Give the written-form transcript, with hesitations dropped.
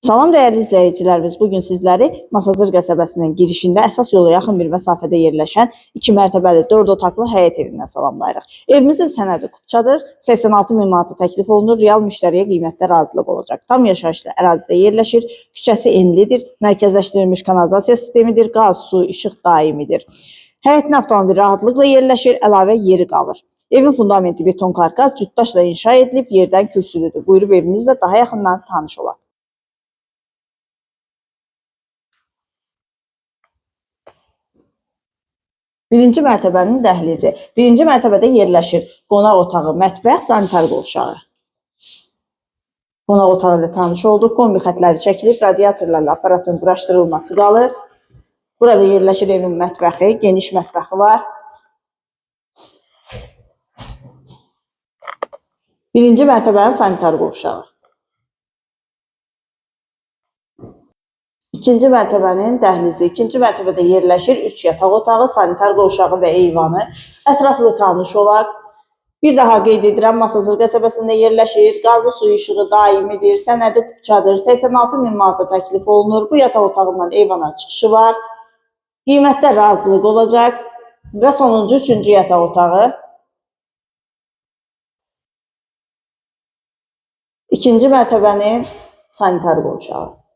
Salam dəyərli izləyicilərimiz, bu gün sizləri Masazır qəsəbəsinin girişində əsas yola yaxın bir məsafədə yerləşən 2 mərtəbəli 4 otaqlı həyət evindən salamlayırıq. Evimizin sənədi kupçadır, 86 min manata təklif olunur, real müştəriyə qiymətdə razılıq olacaq. Tam yaşayışlı ərazidə yerləşir, küçəsi enlidir, mərkəzləşdirilmiş kanalizasiya sistemidir, qaz, su, işıq daimidir. Həyətinə avtomobil rahatlıqla yerləşir, əlavə yeri qalır. Evin fundamenti beton karkas, cütdaşla inşa edilib, yerdən kürsülüdür. Buyurub evimizlə daha yaxından tanış olaq. Birinci mərtəbənin dəhlizi. Birinci mərtəbədə yerləşir qonaq otağı, mətbəx, sanitar qovşağı. Qonaq otağı ilə tanış olduq. Kombi xətləri çəkilib, radiatorlarla aparatın quraşdırılması qalır. Burada yerləşir evin mətbəxi, geniş mətbəxi var. Birinci mərtəbənin sanitar qovşağı. İkinci mərtəbənin dəhlizi. İkinci mərtəbədə yerləşir 3 yataq otağı, sanitar qovşağı və eyvanı. Ətraflı tanış olaq. Bir daha qeyd edirəm, Masazır qəsəbəsində yerləşir. Qazı suyu işığı daimidir, sənədi kupçadır. 86 min manata təklif olunur. Bu yataq otağından eyvana çıxışı var. Qiymətdə razılıq olacaq. Və sonuncu, üçüncü yataq otağı. İkinci mərtəbənin sanitar qovşağı.